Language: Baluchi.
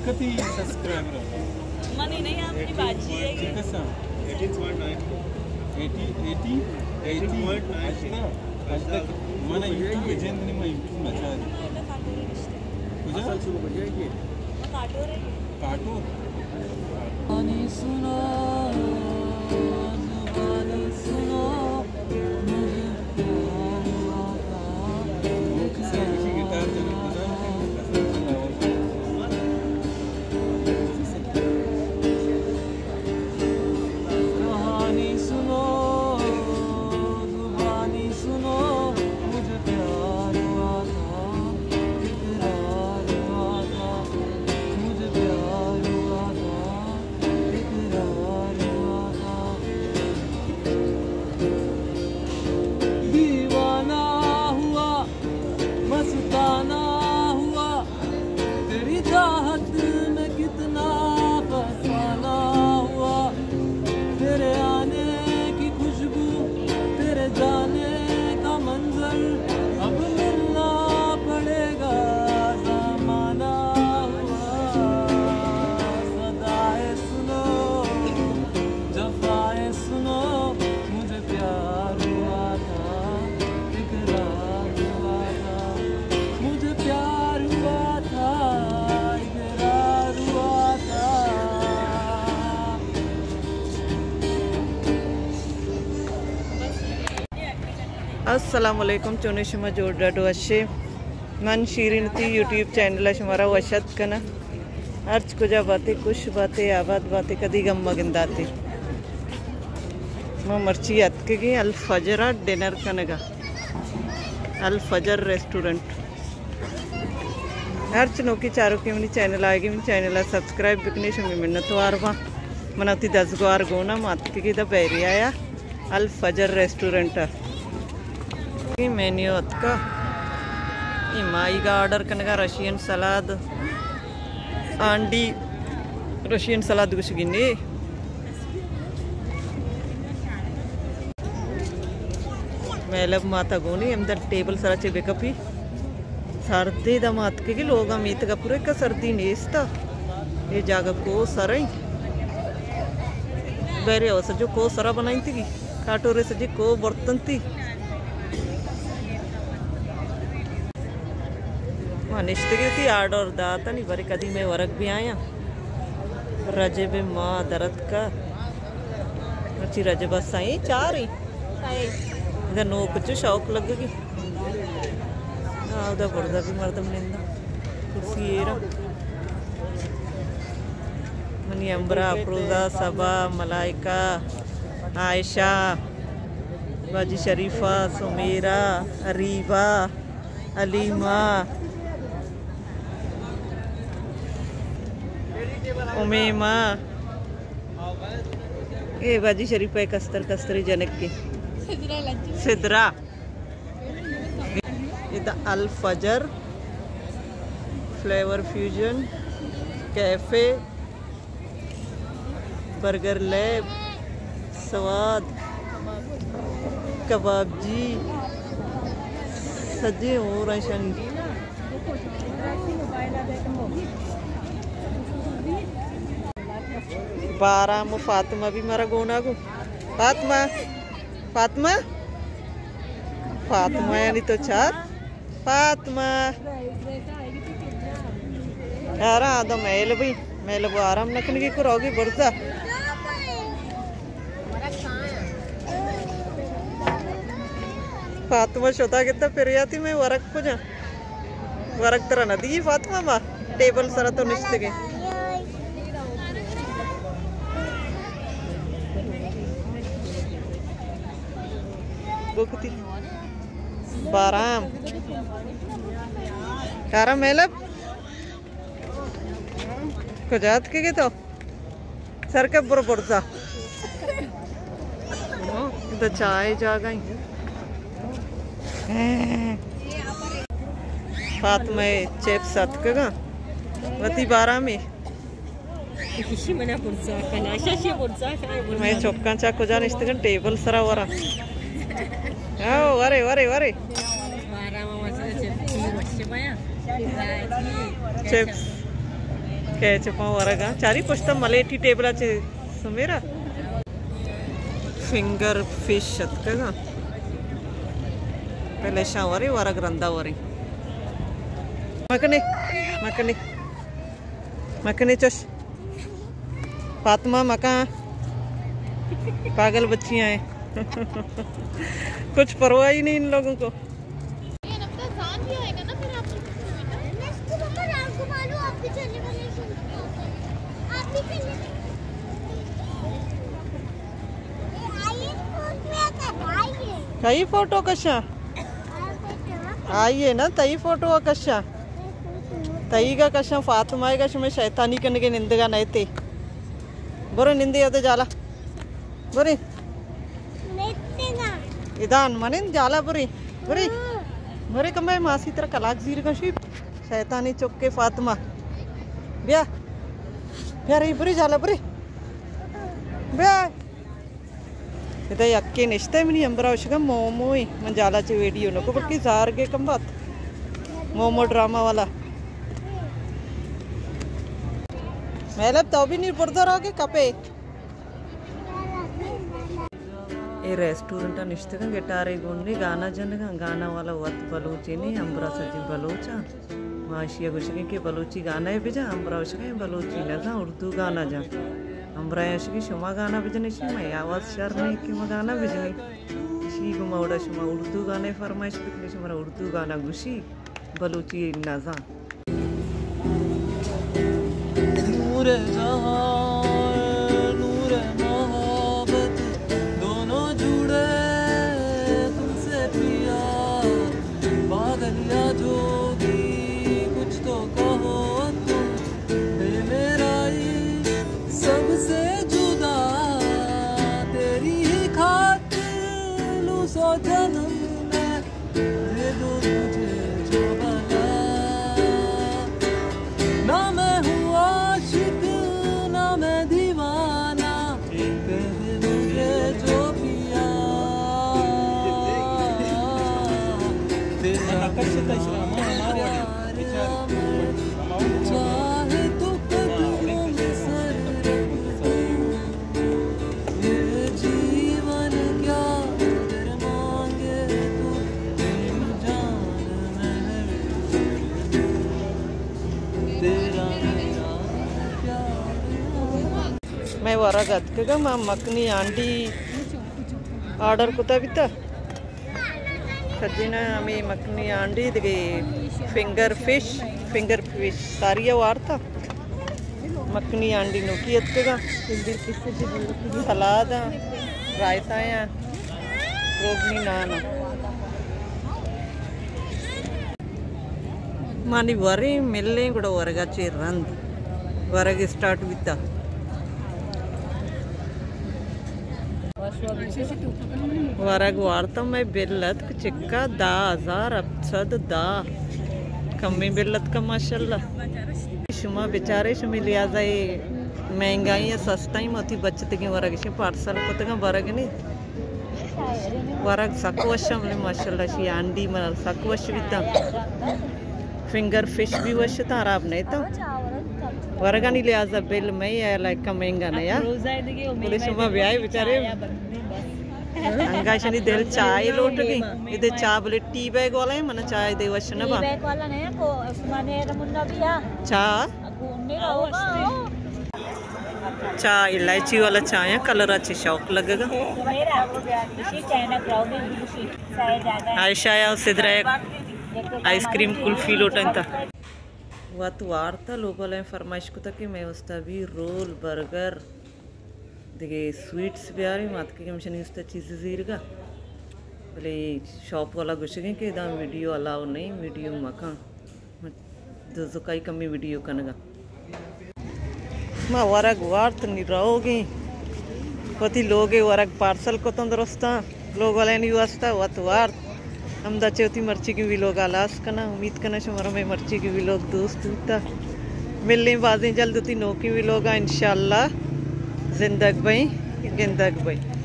کتی سبسکرائبر؟ منی نہیں، اپنی باجی ہے یہ۔ کسا؟ ایٹی، ایٹی، ایٹی، اچھا، اچھا۔ من یوٹیوب پہ جند نہیں، من یوٹیوب نہ چاہتی۔ کجا؟ کاٹور ہے۔ کاٹور؟ دیوانہ ہوا، مستانہ ہوا، تیری چاہت میں کتنا افسانہ ہوا، تیرے آنے کی خوشبو، تیرے جانے کا منظر، اب ملنا پڑے گا، زمانہ ہوا۔ صدائے سنو، جفائے سنو، مجھے پیار ہوا تھا، اقرار ہوا تھا، مجھے پیار ہوا تھا، اقرار ہوا تھا۔ السلام علیکم، چونے شما؟ جوڑ ڈاڈو اشے؟ من شیرین تی یوٹیوب چینل ءَ شمارا وش اتک کناں۔ ہرچ کجا باتے، خوش باتے، آباد باتے، کدی غم مگنداتے۔ ما مرچی اتکگیں الفجر ءَ ڈنر کنگا، الفجر ریسٹورنٹ۔ ہرچ نوکی چاروکی منی چینل آئیگی، منی چینل ءَ سبسکرائب بکنے، شمی منتوار باں۔ من وتی دزگوار گونا ما اتکگی دا بیریا یا الفجر ریسٹورنٹ ءَ۔ اے مینیو اتکا۔ اے مائیگا آرڈر کنگا رشین سلاد۔ آنڈی رشین سلاد گوشگی نے۔ مہلب ماتا گونی ہمدا ٹیبل سرا چے بکپی۔ سردی دما اتکگی لوگا میتگا پورے کا سردی نیستا۔ اے جاگہ کو سرئی۔ بیرے او سجو کو سرا بنائینتگی۔ کاٹورے سجی کو برتنتی۔ ما نشتگی تی آرڈر داتنی، برے کدی میں ورگ بھی آیا۔ رجب ما درت کا۔ مرچی رجب سائیں چاری۔ ادا نوک چو شوق لگگی۔ آ، ادا برزا بھی مردم نندا۔ کرسی ایرا۔ منی امبرا، افروزہ، صبا، ملائکہ، عائشہ، باجی شریفہ، سمیرہ، اریبہ، حلیمہ، امیمہ۔ اے باجی شریفہ کستر کستری جنک کے۔ سدرا۔ ادا الفجر، flavour fusion, cafe, burger lab, سواد، کباب جی، سجے اور شنگ۔ بارام و فاطمہ بھی مارا گونا گو۔ فاطمہ، فاطمہ، فاطمہ یعنی تو چار۔ فاطمہ۔ یارا آدم میل بھی، میل وہ آرام نکنگی کو روگی برزا۔ فاطمہ شتا کتا پریاتی میں ورک کو جا۔ ورک ترا نہ دی فاطمہ، ما ٹیبل سرا تو نشتگے۔ گوکتی۔ بارام۔ کارا میلب۔ کجا اتکگے تو؟ سر کے برو برزا۔ دا چائے جاگا ہی۔ فاطمہ چپس اتکگا۔ وتی بارا میں۔ کشی منا برزا کنا، شاشی برزا، شای برزا۔ میں چوکاں چا کجا نشتگن ٹیبل سرا ورا۔ او، ورے، ورے، ورے۔ چپس۔ کیچ پاں ورگاں۔ چاری پشتا ملیٹی ٹیبلا چے سمیرا۔ فنگر فش اتکگاں۔ پہلے شاں ورے ورگ رندا ورے۔ مکنے، مکنے، مکنے چش۔ فاطمہ مکان۔ پاگل بچیاں ہیں۔ کچھ پرواہ ہی نہیں ان لوگوں کو۔ کئی فوٹو کشاں؟ آئیے نا، تئی فوٹو کشاں۔ تئی گا کشاں، فاطمہ گا شمے شیطانی کنگے نندگا نئیتے۔ برو نندے ادے جالا۔ برے۔ ادان منند جالا برے۔ برے۔ برے کمبے ماسی ترا کلاک زیر کشی۔ شیطانی چکے فاطمہ۔ بیا۔ بیا رہی برے جالا برے۔ بیا۔ ادا یکے نشتہ منی ہمبراہ وشگا مومو ایں۔ من جالا چے ویڈیو نکو بلکہ زار گے کم بات۔ مومو ڈرامہ والا۔ مہلب تو بھی نہیں بردر آگے کپے۔ اے ریسٹورنٹ ءَ نشتگاں، گٹارے گون نے گانا جنگاں، گانا والا وت بلوچے نے، ہمبراہ سجیں بلوچاں۔ ما اشی ءَ گوشگیں کہ بلوچی گانا ءَ بجا، ہمبراہ اشی ءَ بلوچی نہ زان، اردو گانا جان۔ ہمبراہ اشی کہ شما گانا بجنے، اشی مئے آواز شر نہیں کہ ما گانا بجنے۔ اشی گو ما وڑا شما اردو گانا فرمائش بکنے، شما را اردو گانا گوشی، بلوچی نہ زان۔ نور جہاں، نور محبت، دونوں جڑے تم سے پیا۔ پاگل یا جوگی، کچھ تو کہو تم، اے میرا عشق سب سے جدا۔ تیری ہی خاطر لوں سو جنم میں، دے دو تجھے جو بھلا۔ نہ میں ہوں عاشق، نہ میں دیوانہ، کہہ دے مجھے جو پیا۔ تیرا میرا، چاہے تو قدموں میں سر رکھ دوں۔ یہ جیون کیا در مانگے تو، میری جان میں ہر دم تیرا میرا پیار۔ مئے ورگ اتکگا، ما مکنی آنڈی آرڈر کتا بیتا۔ سجینا ہمے مکنی آنڈی دگہ فنگر فش، فنگر فش ساری ءَ وارتا۔ مکنی آنڈی نوکی اتکگا۔ سلاد ءَ، رائتا ءَ، روگنی نان ءَ۔ مانی وریں ملیں گڑا ورگا چے رند۔ ورگ اسٹارٹ بیتا۔ ورگ وارتم، مئے بل اتک چکا دہ ہزار ہپت سد دہ۔ کمیں بل اتکا ماشاءاللہ۔ شما بچارے شمی لحاظا اے مہنگائی ءَ سستائی، ما وتی بچتگیں ورگ اشی پارسل کتگاں، ورگ نی۔ ورگ سک وش ایں، بلے ماشاءاللہ شی آنڈی منا سک وش بیتاں۔ فنگر فش بھی وش اتاں، خراب نہ اتاں۔ ورگانی لحاظا بل مئے یا لائکا مہنگا نہ یا۔ بلے شما بیائے بچارے۔ انگا شنی دل چائے لوٹگی۔ ادے چا بلے ٹی بیگ والا ایں، منا چائے دے وش نہ با۔ ٹی بیگ والا نہ ایں، کو عثمان ایر منا بھی آ۔ چا؟ چا الائچی والا چا ایں، کلر ءَ چے شوق لگگا۔ عائشہ یا سدرا یک آئس کریم کلفی لوٹنتا۔ وت وارتا، لوگ والائیں فرمائش کتا کہ مئے واستا بھی رول، برگر، دگہ سویٹس بیاریں، ما اتکگیں ہمشانی واستا چیز زیرگا۔ بلے شاپ والا گوشگیں کہ ادا ویڈیو الاؤ نہیں، ویڈیو مکن۔ دزکائی کمی ویڈیو کنگا۔ ما ورگ وارت نی روگیں۔ وتی لوگے ورگ پارسل کتن درستاں۔ لوگ والانی واسطہ وت وارت۔ ہمدا چہ وتی مرچیگیں ویلوگ ءَ ہلاس کناں۔ امید کناں شمارا مئے مرچیگیں ویلوگ دوست بوتا۔ ملیں بازیں جلد وتی نوکیں ویلوگ ءَ انشاءاللہ۔ زندگ بئیں، گندگ بئیں۔